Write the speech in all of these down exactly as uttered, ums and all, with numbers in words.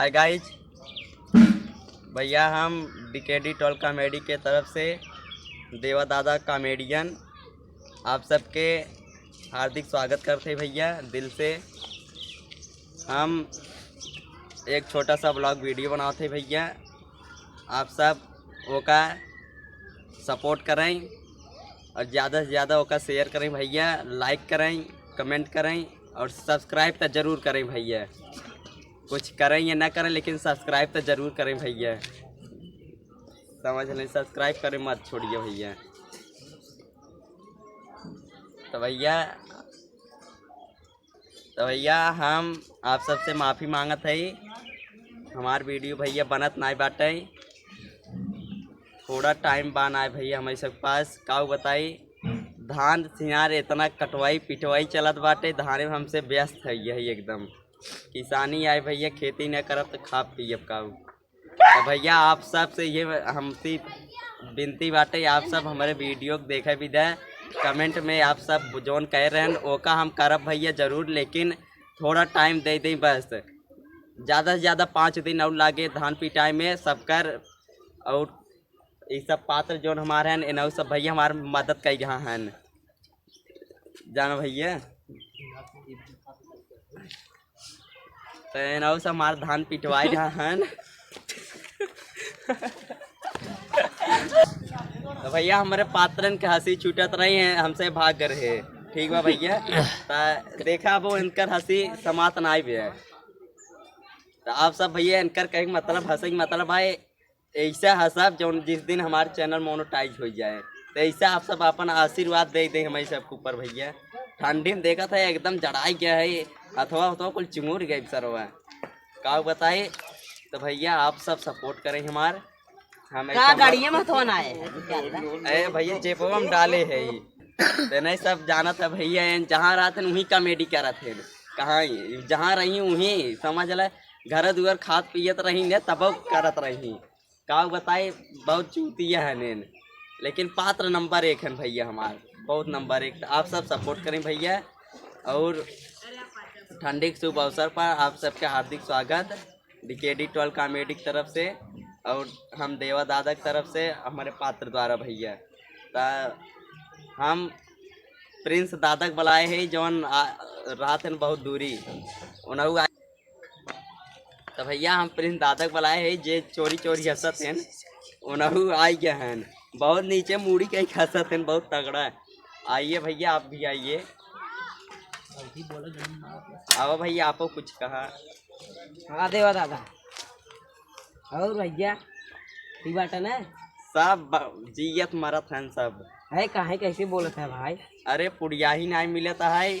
Hi guys, भैया हम डीकेडी टोल कॉमेडी के तरफ से देवा दादा कॉमेडियन आप सबके हार्दिक स्वागत करते हैं भैया दिल से। हम एक छोटा सा व्लॉग वीडियो बनाते हैं भैया, आप सब ओका सपोर्ट करें और ज़्यादा से ज़्यादा ओका शेयर करें भैया, लाइक करें, कमेंट करें और सब्सक्राइब तो ज़रूर करें भैया। कुछ करें या ना करें लेकिन सब्सक्राइब तो ज़रूर करें भैया, समझ लें, सब्सक्राइब करें मत छोड़िए भैया। तो भैया तो भैया हम आप सबसे माफ़ी मांगत है, हमार वीडियो भैया बनत नाई बाटे, थोड़ा टाइम बा नाई भैया हमारे सब पास, काऊ बताई धान सियार इतना कटवाई पिटवाई चलत बाटे, धाने में हमसे व्यस्त है यही एकदम। किसानी आए भैया खेती न करब तो खा पियब काऊ। तो भैया आप सब से ये हमसे विनती बाटे, आप सब हमारे वीडियो को देखे भी दे, कमेंट में आप सब जौन कह रहे हैं ओका हम करब भैया ज़रूर, लेकिन थोड़ा टाइम दे दें बस, ज़्यादा से ज़्यादा पाँच दिन और लागे धान पिटाई में सबकर। और ये सब पात्र जौन हमारे हैं इनहू सब भैया हमार मदद कई गहा हैं जाना भैया। तो एनहू से हमार धान पिटवाए रहा हन। तो भैया हमारे पात्रन के हंसी छूटत रही है, हमसे भाग रहे। ठीक बा भैया, तो देखा वो इनकर हंसी समात ना आइबे। तो आप सब भैया इनकर कहे के मतलब, हंसे के मतलब भाई ऐसा हंसब जौन जिस दिन हमार चैनल मोनेटाइज हो जाए, तो ऐसा आप सब अपन आशीर्वाद दे दे हमारे सब के ऊपर भैया। ठंडी में देखत है एकदम जड़ाई गया है, हथवा हथवा कुल चिंगुर गए सरवा। का बताई, तो भैया आप सब सपोर्ट करें हमार। हम का ऐसा गाड़िया में हथवा ना आए? अरे भैया जेबवा में डाले है ई। तो नहीं सब जानत है भैया, एन जहाँ रहत हैं वहीं कॉमेडी करत हैं। कहाँ ई? जहाँ रही वहीं समझ ले, घर दुआर खात पियत रही ने तब करत रही। का बताई, बहुत चूतिया है नेन, लेकिन पात्र नंबर एक है भैया हमार, बहुत नंबर एक। तो आप सब सपोर्ट करें भैया। और ठंडी के शुभ अवसर पर आप सबके हार्दिक स्वागत डीकेडी ट्वेल्व कॉमेडी की तरफ से और हम देवा दादा की तरफ से हमारे पात्र द्वारा भैया। तो हम प्रिंस दादा के बुलाए हैं जौन आ, रहत हैं बहुत दूरी, उनहू तो भैया हम प्रिंस दादा के बुलाए हैं जे चोरी चोरी हंसत हैं, उनहू आई गए हैं। बहुत नीचे मुड़ी के हंसत हैं, बहुत तगड़ा है। आइए भैया आप भी आइए। आओ भैया आपो कुछ कहा। हाँ देवा दादा। और भैया ठीक बाटे ना? सब ब- जियत मरत हैं सब। है काहे कैसे बोलत है भाई? अरे पुड़िया ही नहीं मिलत है।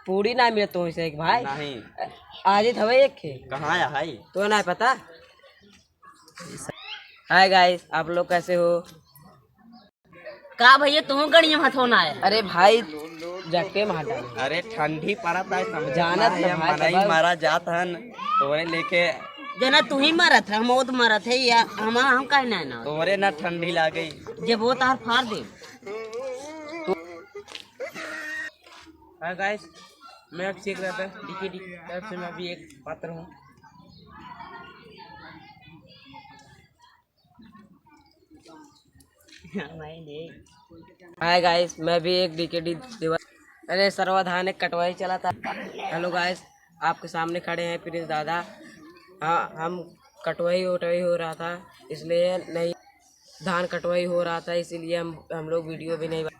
पूरी ना मिले तो से एक भाई। नहीं। आज ही थवे एक खे। कहाँ है भाई? तो ना पता। हाय गाइस, आप लोग कैसे हो? का भैया तू गणिया में हथो ना है? अरे भाई जट्टे में हटा। अरे ठंडी पड़त है, समझ जानत ना है, भाई, मनई तब मरा जात हन तोरे लेके। जना तू ही मरत है, हम ओत मरत है या हम हम काहे ना ना? तोरे ना ठंडी लागे। जब वो तार फाड़ दे। हाय गाइस, मैं अभिषेक राठौर, डीकेडी तरफ से मैं भी एक पात्र हूँ। हाय गाइस, मैं भी एक डीकेडी देवा। अरे सरवा धान एक कटवाई चला था। हेलो गाइस, आपके सामने खड़े हैं प्रिंस दादा। हाँ, हम कटवाई वटवाई हो रहा था, इसलिए नहीं धान कटवाई हो रहा था, इसीलिए हम हम लोग वीडियो भी नहीं बना।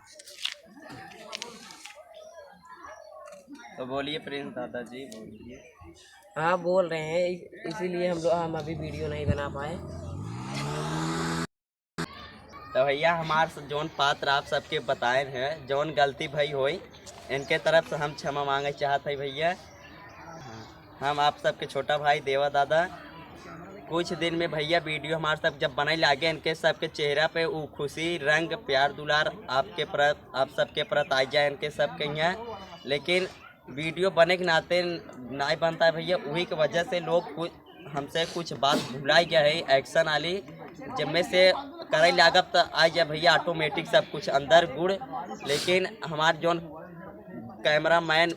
तो बोलिए प्रिंस दादा जी, बोलिए। हाँ बोल रहे हैं, इस- इसीलिए हम लोग हम अभी वीडियो नहीं बना पाए। तो भैया हमार से जौन पात्र आप सबके बताए हैं, जौन गलती भई होई, इनके तरफ से हम क्षमा मांगे चाहत है भैया। हम आप सबके छोटा भाई देवा दादा। कुछ दिन में भैया वीडियो हमार सब जब बने लागे, इनके सबके चेहरा पे उ खुशी, रंग, प्यार दुलार आपके प्रत आप सबके प्रत आ जाए इनके सबके यहाँ। लेकिन वीडियो बने के नाते नाई बनता है भैया, वही के वजह से लोग कुछ हमसे कुछ बात भुलाई गया है एक्शन वाली, जब में से करे लागब तो आ जाए भैया ऑटोमेटिक सब कुछ अंदर गुड़। लेकिन हमार जौन कैमरा मैन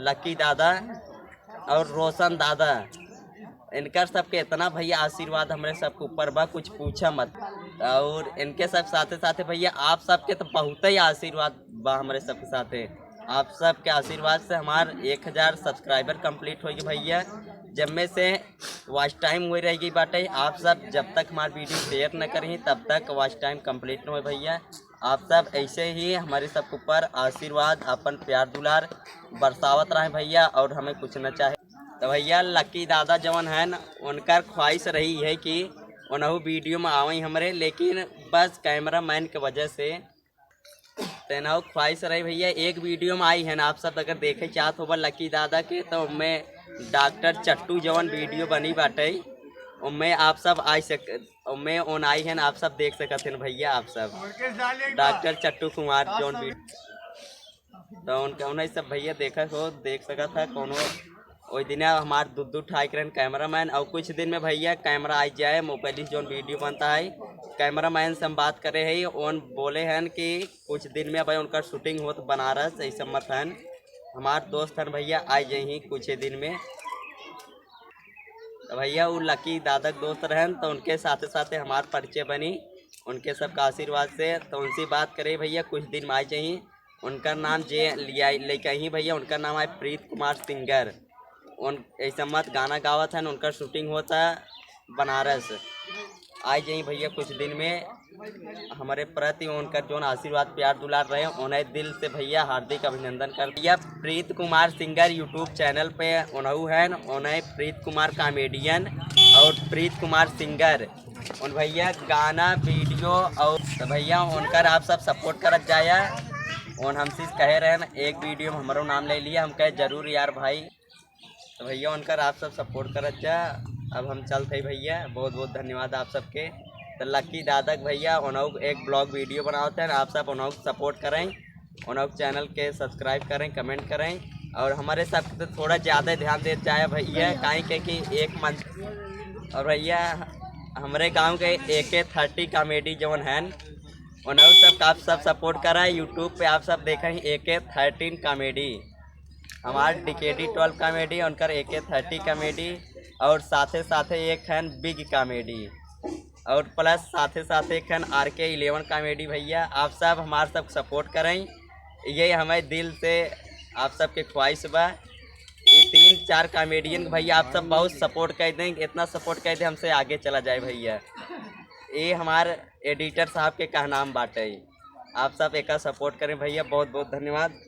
लकी दादा और रोशन दादा, इनकर सबके इतना भैया आशीर्वाद हमरे सबके ऊपर बा, कुछ पूछा मत। और इनके सब साथे साथे भैया आप सबके तो बहुत ही आशीर्वाद बा हमरे सबके साथे। आप सबके आशीर्वाद से हमार एक हजार subscriber complete होइ गए भैया, जब में से watch time हुए रह गई बाटे। आप सब जब तक हमार video share न करी तब तक watch time complete न होए भैया। आप सब ऐसे ही हमरे सबके ऊपर आशीर्वाद, अपन प्यार दुलार बरसावत रहे भैया, और हमें कुछ न चाहे। तो भैया लकी दादा जवन है न, उनकर ख्वाहिश रही है कि उनहु video में आवई हमरे, लेकिन बस cameraman के वजह से तेनाउ ख्वाहिश रही भैया। एक video में आई है ना, आप सब अगर देखे चाहत होबा लकी दादा के, तो उनमें डॉक्टर चट्टू जवन video बनी बाटे, उनमें आप सब आ सक उनमें ओन आई है ना, आप सब देख सकत हैं भैया। आप सब डॉक्टर चट्टू कुमार जवन video, तो उनका उन्हें सब भैया देखा हो, देख सकत है कोनो। ओई दिना हमार दू दू ठाई करन cameraman, और कुछ दिन में भैया camera आ जाए, मोबाइल जौन video बनता है, cameraman से हम बात करे है, उन बोले हैं कि कुछ दिन में भाई उनका shooting होत बनारस, ऐसे मत हन, हमार दोस्त हन भैया, आ जाही कुछ दिन में। तो भैया वो लकी दादा के दोस्त रहन, तो उनके साथे साथे हमार परिचय बनी, उनके सबका आशीर्वाद से। तो उनसे बात करे भैया, कुछ दिन में आ जाही। उनका नाम जे लिया लेके आई भैया, उनका नाम है प्रीत कुमार सिंगर। उन ऐसा मत गाना गावत हन, उनका shooting होता बनारस। आ जाई भैया कुछ दिन में। हमारे प्रति उनका जोन आशीर्वाद प्यार दुलार रहे, उन्हें दिल से भैया हार्दिक अभिनंदन कर दिया। प्रीत कुमार सिंगर YouTube channel पे उनहु हैं, उन्हें प्रीत कुमार comedian और प्रीत कुमार सिंगर उन भैया गाना video और तो भैया उनकर आप सब support करत जाया। उन हमसे कहे रहन एक video में हमरो नाम ले लिया, हम कहे जरूर यार भाई। तो भैया उनकर आप सब support करत जा। अब हम चलत हई भैया, बहुत बहुत धन्यवाद आप सबके। तो लकी दादा के भैया उनहु एक vlog video बनावत हैं, आप सब उनहु support करें, उनहु channel के subscribe करें, comment करें और हमारे सब तो थोड़ा ज़्यादा ध्यान देत जाए भैया, काहे के कि एक मंथ और भैया हमरे गांव के AK thirty comedy जौन हैं उनहु सब आप सब support करा। YouTube पे आप सब देखें AK thirteen comedy, हमार DKD twelve comedy, उनकर AK thirty comedy और साथे साथे एक हैं Big comedy और plus साथे साथे एक हैं RK eleven comedy। भैया आप सब हमार सब support करें, ये हमें दिल से आप सबके ख्वाहिश बा। ये तीन चार comedian के भैया आप सब बहुत support कर दें, इतना support कर दें हमसे आगे चला जाए भैया। ये हमार editor साहब के कहनाम बाटे, आप सब एका support करें भैया। बहुत बहुत धन्यवाद।